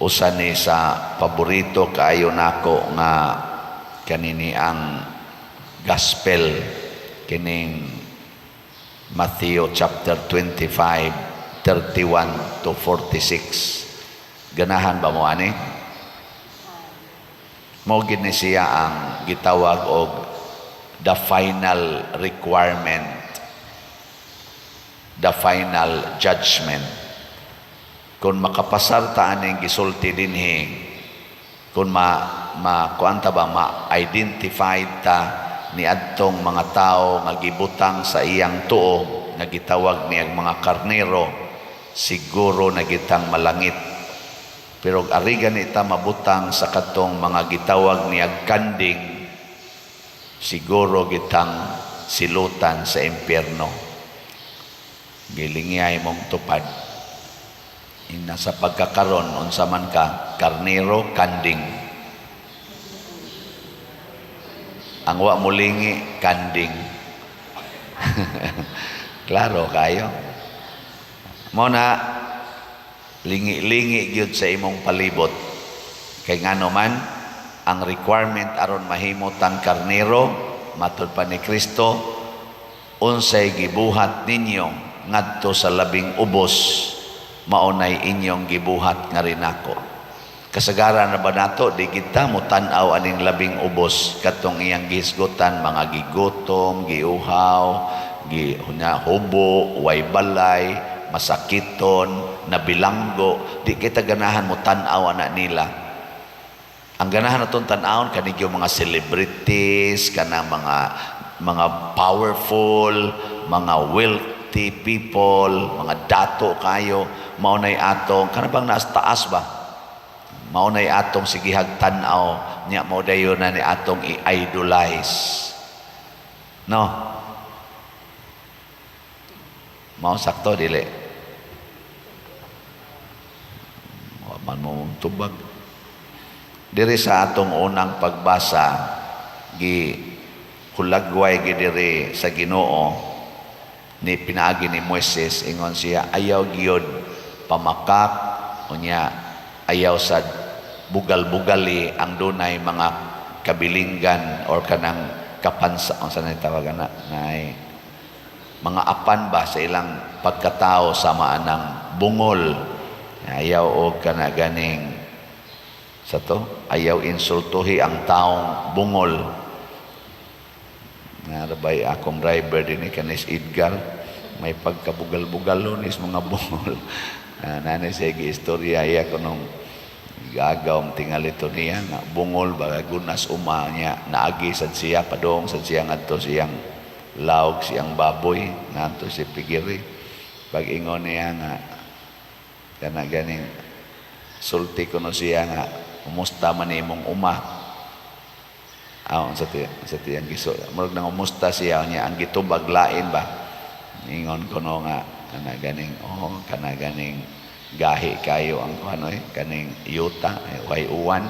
Usa ni sa paborito kaayo nako nga kanini ang gospel, kining Matthew chapter 25 31 to 46. Ganahan ba mo ani? Mao gid ni siya ang gitawag og the final requirement, the final judgment. Kung makapasar ta aning gisulti dinhi, kung ma ma kuan ta ba, ma-identify ta ni adtong mga tao nga gibutang sa iyang tuo nga gitawag niyang mga karnero, siguro na gitang malangit. Pero ari gani ta mabutang sa katong mga gitawag niyag kanding, siguro gitang silutan sa impyerno. Gilingyay mong tupad. Ina sa pagkakaron, unsa man ka, karnero, kanding? Ang wa mulingi, kanding. Klaro kayo. Mo na lingi-lingi gyud sa imong palibot. Kay ngano man, ang requirement aron mahimo tang karnero, matud pa ni Kristo, unsay gibuhat ninyo ngadto sa labing ubos, mao nay inyong gibuhat nga rinako. Kasagaran na ba nato, di kita mo tan-aw aning labing ubos, katong iyang gihisgutan, mga gigutom, giuhaw, gi hunya, hubo, way balay, masakiton, nabilanggo. Di kita ganahan mo tan-aw ana nila. Ang ganahan natong tan-awon kani yung mga celebrities, kana mga powerful, mga wealthy people, mga dato kayo, mao nay atong kana bang naas taas ba? Mao nay atong sigihag tan-aw nya, mao dayon na ni atong i-idolize. No? Mao sakto dili? Wa man mo tubag. Diri sa atong unang pagbasa, gi hulagway gi diri sa Ginoo ni pinaagi ni Moises. Ingon siya, ayaw gyud pamakak, unya ayaw sa bugal-bugali ang dunay mga kabilinggan or kanang kapansa, unsa na tawag ana, nay mga apan ba sa ilang pagkatao sama anang bungol. Ayaw og kana ganing sa to, ayaw insultuhi ang taong bungol. Narabay akong driver din kanis Edgar, may pagkabugal-bugalo nis mga bungol. Nanay siya istorya iya kunong gagaw tingalito niya nga bungol ba, gunas uma niya, naagi sad siya padong sad siya ngadto siyang laog, siyang baboy ngadto si Pigiri. Pag ingon niya nga kana ganing sulti kuno siya nga, "Kumusta man imong uma?" Aw, sa ti ang giso, murag nang umusta siya niya, ang gitubag lain ba. Ingon kuno nga kana ganing, oh, kana ganing gahi kayo ang kuano eh, kaning yuta eh, way uwan.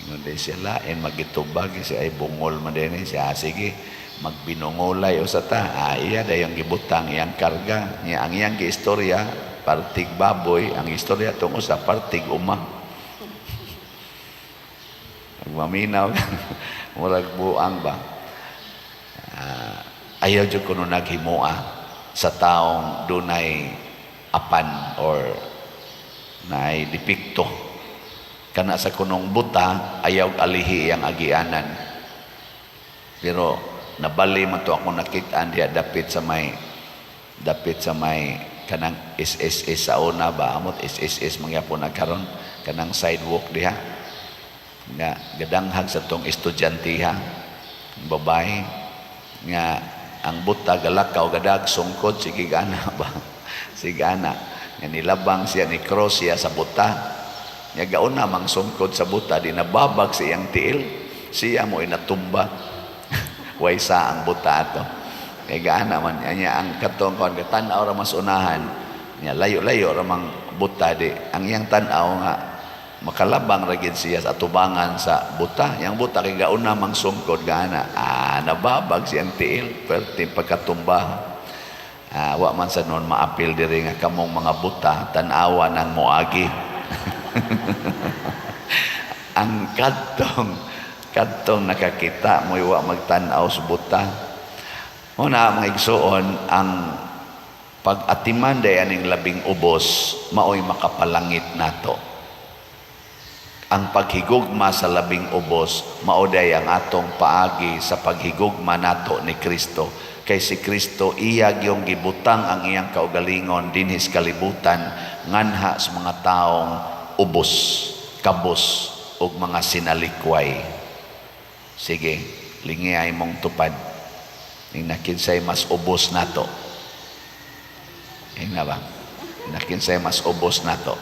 Ingon din siya, lain magitubag siya ay bungol man din eh. Siya, sige, magbinungolay usa ta. Iya dayong gibutang iyang karga niya. Ang iyang giistorya partig baboy, ang istorya tungo sa partig uma. Pagmaminaw, murag buang ba. Ayaw jud kuno naghimua sa taong dunay apan or naay depekto. Kana sa kunong buta, ayaw alihi ang agianan. Pero nabali man to ako nakit-an diha dapit sa may kanang SSS sa una ba, amot SSS mangyapon na karon, kanang sidewalk diha nga gadanghag sa tong estudyante ha, babae nga ang buta galakaw gadag sungkod, sige gana ba, sige gana nga nilabang siya, ni cross siya sa buta nga gauna mang sungkod sa buta, di nababag sa iyang tiil, siya mo inatumba. Way sa ang buta ato kay gaana man niya. Ang katong kon tan-aw ra mas unahan niya, layo-layo ra mang buta, di ang iyang tan-aw nga makalabang ra gid siya sa atubangan sa buta. Yang buta kay gauna mang sungkod gaana, nababag siyang tiil perti pagkatumba. Wa man sa noon maapil diri nga kamong mga buta, tan-awa ng moagi. Ang kadtong nakakita mo wa magtan-aw sa buta. Una, mga igsuon, ang pag-atiman day aning labing ubos maoy makapalangit nato. Ang paghigugma sa labing ubos mao day ang atong paagi sa paghigugma nato ni Kristo. Kay si Kristo, iya gyung gibutang ang iyang kaugalingon dinhi sa kalibutan nganha sa mga taong ubos, kabos ug mga sinalikway. Sige, lingi ay mong tupad. Ning nakinsay mas ubos nato. Ingna ba? Nakinsay mas ubos nato.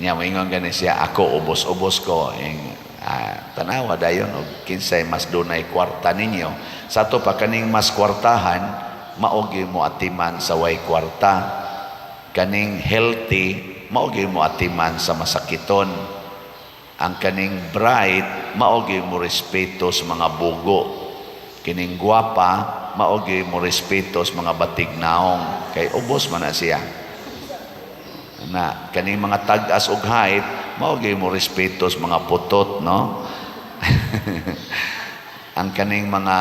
Niya moingon gani siya, "Ako ubos-ubos ko." Ing tanawa dayon og kinsay mas dunay kwarta ninyo. Sa ato pa, kaning mas kwartahan mao gyud mo atiman sa way kwarta. Kaning healthy mao gyud mo atiman sa masakiton. Ang kaning bright mao gyud mo respeto sa mga bugo. Kining gwapa mao gyud mo respeto sa mga batig naong, kay ubos man na siya. Na kaning mga tag-as og height mao gyud mo respeto sa mga putot, no? Ang kaning mga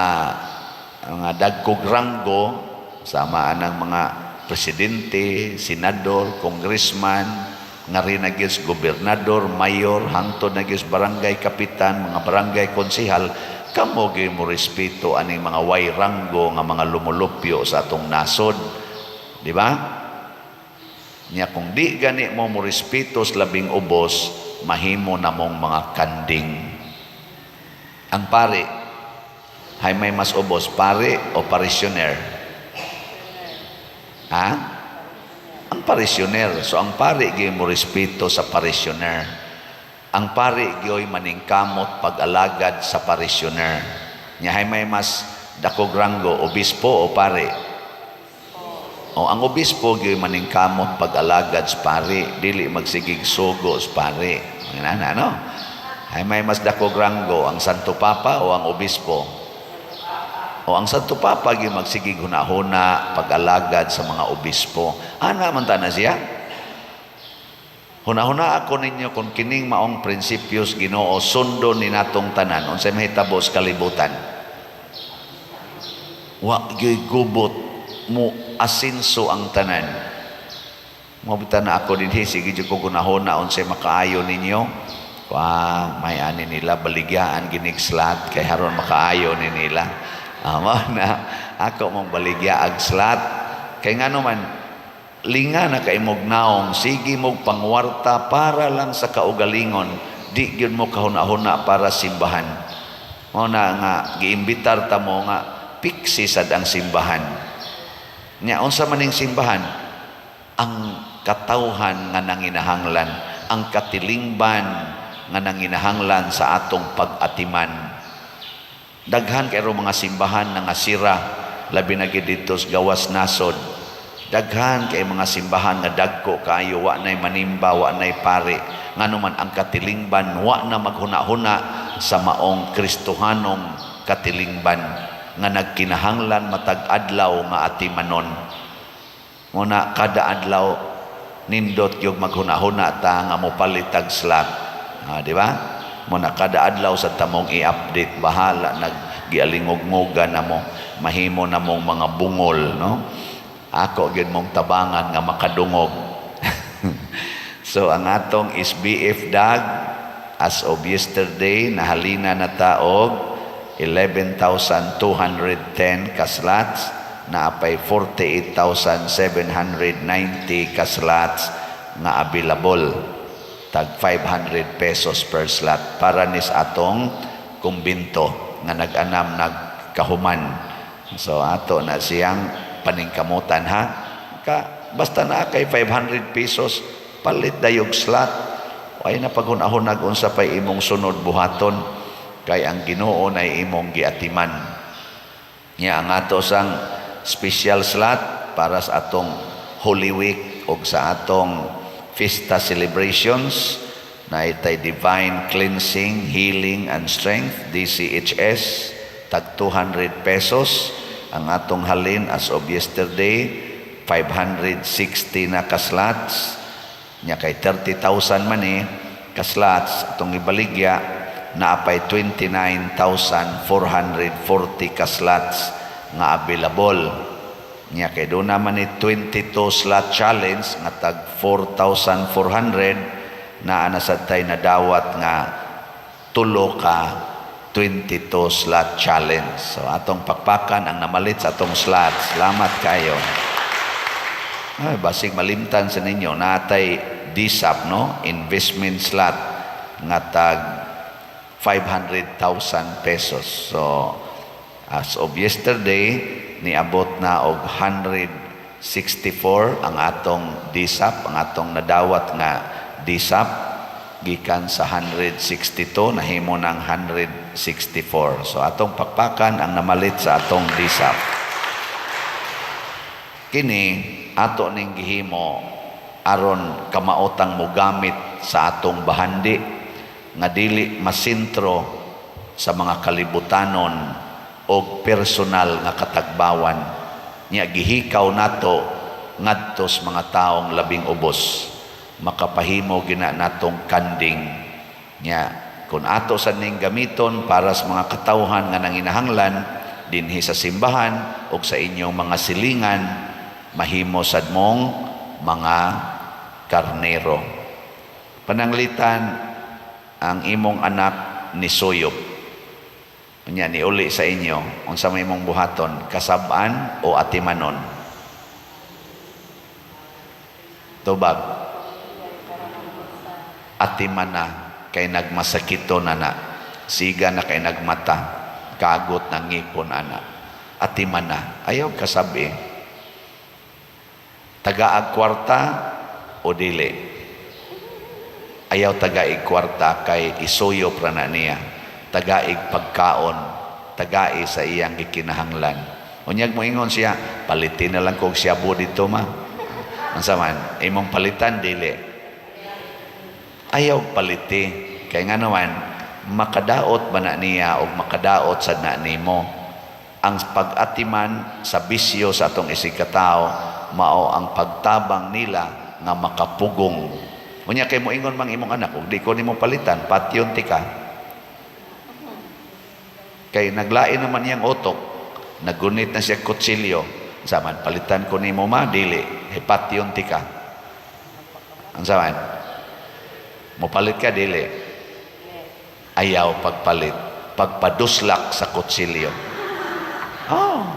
dagkog ranggo, sama anang mga presidente, senador, congressman, nga rin na gyud sa gobernador, mayor, hangtod na gyud sa barangay kapitan, mga barangay konsehal, kamo gyud mo respeto aning mga way ranggo nga mga lumulupyo sa atong nasod. Di ba? Nya kung di gani mo mo respeto sa labing ubos, mahimo namong mga kanding. Ang pari, hay may mas ubos, pari o parishioner? Ha? Ang parishioner. So ang pari gyud mo respeto sa parishioner. Ang pari gyoy maningkamot pag-alagad sa parishioner. Nya hay may mas dakog ranggo, obispo o pari? O ang obispo gyoy maningkamot pag-alagad sa pari, dili magsigig sugo sa pari. Mga no? Hay may mas dakog ranggo, ang Santo Papa o ang obispo? O ang Santo Papa gyud magsigig hunahuna pag-alagad sa mga obispo. Ana man ta na siya. Hunahuna ako ninyo, kung kining maong prinsipyos Ginoo sundon ni natong tanan, unsay mahitabo sa kalibutan? Wa gyud gubot, mo asinso ang tanan. Mao na ako dinhi, sige jud ko hunahuna unsay makaayo ninyo. Wa may ani nila, baligyaan ginig slot kay haron makaayo ni nila. Mao na ako mong baligya ag slot kay ngano man linga na kay mog naong, sige mog pangwarta para lang sa kaugalingon, di gyud mo kahuna-huna para simbahan. Mao na nga giimbitar ta mo nga piksi sad ang simbahan. Nya unsa man ning simbahan? Ang katawhan nga nanginahanglan, ang katilingban nga nanginahanglan sa atong pag-atiman. Daghan kay mga simbahan nga sira, labi na gid didto sa gawas nasod. Daghan kay mga simbahan nga dagko kaayo, wa nay manimba, wa nay pari. Ngano man, ang katilingban wa na maghuna-huna sa maong Kristohanong katilingban nga nagkinahanglan matag adlaw nga atimanon. Muna kada adlaw nindot yung maghuna-huna ta nga mopalit tag slot. Ah, di ba? Muna kada adlaw sa tamong i-update, bahala naggialingog-ngogan na mo, mahimo na mong mga bungol, no? Ako gyud mong tabangan nga makadungog. So ang atong SBF dag as of yesterday, nahalina na ta og 11,210 ka slots, naa pay 48,790 ka slots nga available, tag 500 pesos per slot para nis atong kumbinto nga nag-anam nagkahuman. So ato na siyang paningkamutan, ha. Ka basta na kay 500 pesos, palit dayog slot, ay na paghunahunag unsa pay imong sunod buhaton, kay ang Ginoo nay imong giatiman. Nya ang ato sang special slot para sa atong Holy Week o sa atong Fiesta celebrations na itay Divine Cleansing, Healing and Strength, DCHS, tag 200 pesos. Ang atong halin as of yesterday, 560 na ka-slots. Nya kay 30,000 man eh ka slots atong ibaligya, naapay 29,440 ka slots nga available. Nya kay doon naman ni 22 slot challenge nga tag 4,400, naa na sad tay nadawat nga tulo ka 22 slot challenge. So atong pakpakan ang namalit sa atong slot. Salamat kayo. Ay, basig malimtan sa ninyo, natay DSAP, no? Investment slot nga tag 500,000 pesos. So, as of yesterday, niabot na og 164 ang atong DSAP, ang atong nadawat nga DSAP gikan sa 162, nahimo ng 164. So atong pakpakan ang namalit sa atong DSAP. Kini ato ning gihimo aron kamaotang mogamit sa atong bahandi nga dili masentro sa mga kalibutanon og personal nga katagbawan. Nya gihikaw nato ngadto sa mga taong labing ubos, makapahimo gina natong kanding. Nya kung ato sa ning gamiton para sa mga katawhan nga nanginahanglan dinhi sa simbahan o sa inyong mga silingan, mahimo sad mong mga karnero. Pananglitan ang imong anak ni suyop. Unya ni uli sa inyo, unsa may imong buhaton, kasab-an o atimanon? Tubag. Atimana kay nagmasakito na na. Siga na kay nagmata, kagot ng ngipon ana. Atimana, ayaw kasabi. Tagaag kwarta o dili? Ayaw tagaig kwarta kay isuyop ra na niya. Tagaig pagkaon, tagai sa iyang gikinahanglan. Unyag mo ingon siya, "Palitin na lang kog shabu dito, ma." Unsa man, imong palitan, dili? Ayaw paliti. Kay nga naman, makadaot ba na niya o makadaot sa na nimo. Ang pag-atiman sa bisyo sa atong isigkatao, mao ang pagtabang nila nga makapugong. Unya kay moingon mang imong anak, "Ug di ko nimo palitan, patyon ti ka." Kay naglain naman niyang utok, nagunit na siya kutsilyo. Saman, "Palitan ko nimo, ma," "Dili, patyon ti ka." Ang saman, mopalit ka, dili? Ayaw pagpalit. Pagpaduslak sa kutsilyo. Oh,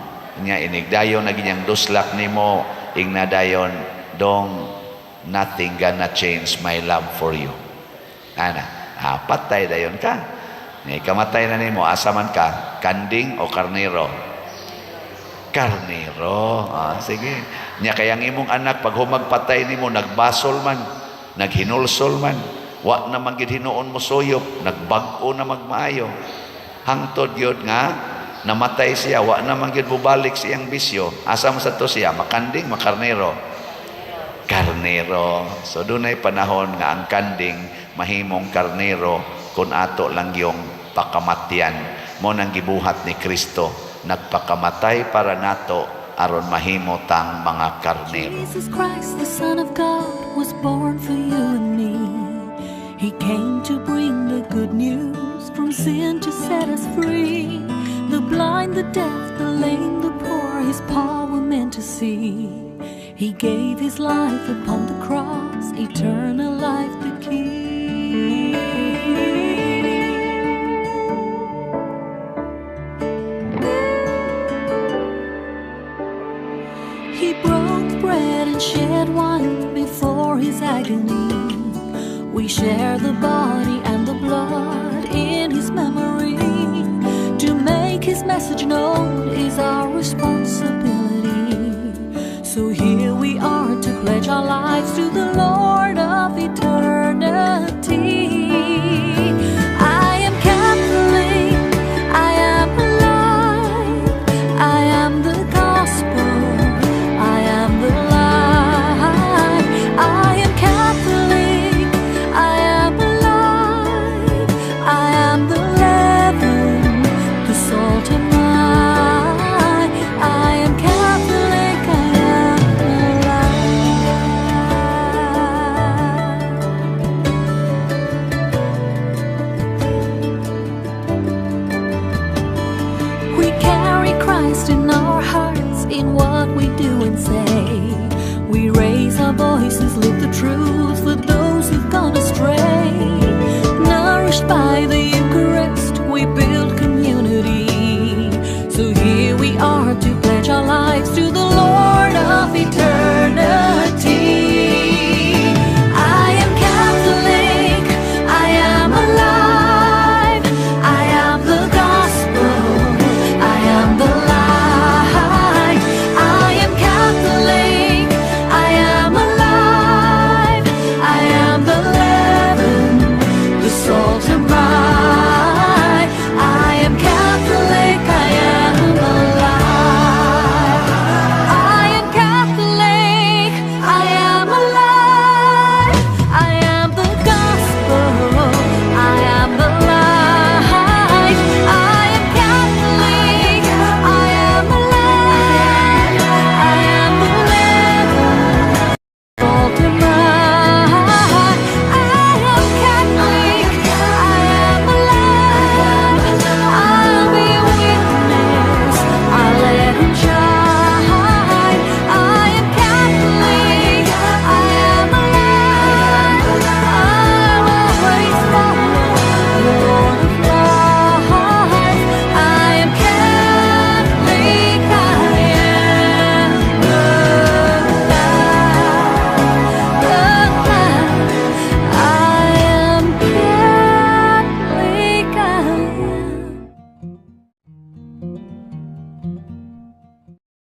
nya inigdayon na ginyang duslak nimo, ingna dayon, "Dong, nothing gonna change my love for you." Ana, patay dayon ka. Ni kamatay na nimo, asa man ka? Kanding o karnero? Karnero. Ah, sige. Nya kaya ang imong anak pag humagpatay nimo, nagbasol man, naghinulsol man, wa na man gid hinuon mo suyop, nagbag-o na magmaayo. Hangtod gyud nga namatay siya, wa na man gyud bubalik siyang bisyo. Asa man sa to siya? Makanding, makarnero? Karnero. So dunay panahon nga ang kanding mahimong karnero kung ato lang yung pakamatyan. Mo nang gibuhat ni Kristo, nagpakamatay para nato aron mahimo tang mga karnero. Jesus Christ, the Son of God, was born for you and me. He came to bring the good news, from sin to set us free. The blind, the deaf, the lame, the poor, his power meant to see. He gave his life upon the cross, eternal life the key. He broke bread and shed wine before his agony. We share the body and the blood in his memory. To make his message known is our responsibility. So here we are to pledge our lives to the Lord of eternity. I am Catholic, I am alive, I am the gospel, I am the light. I am Catholic, I am alive, I am the leaven, the salt am I. I am Catholic, I am alive. in what we do and say. We raise our voices, lift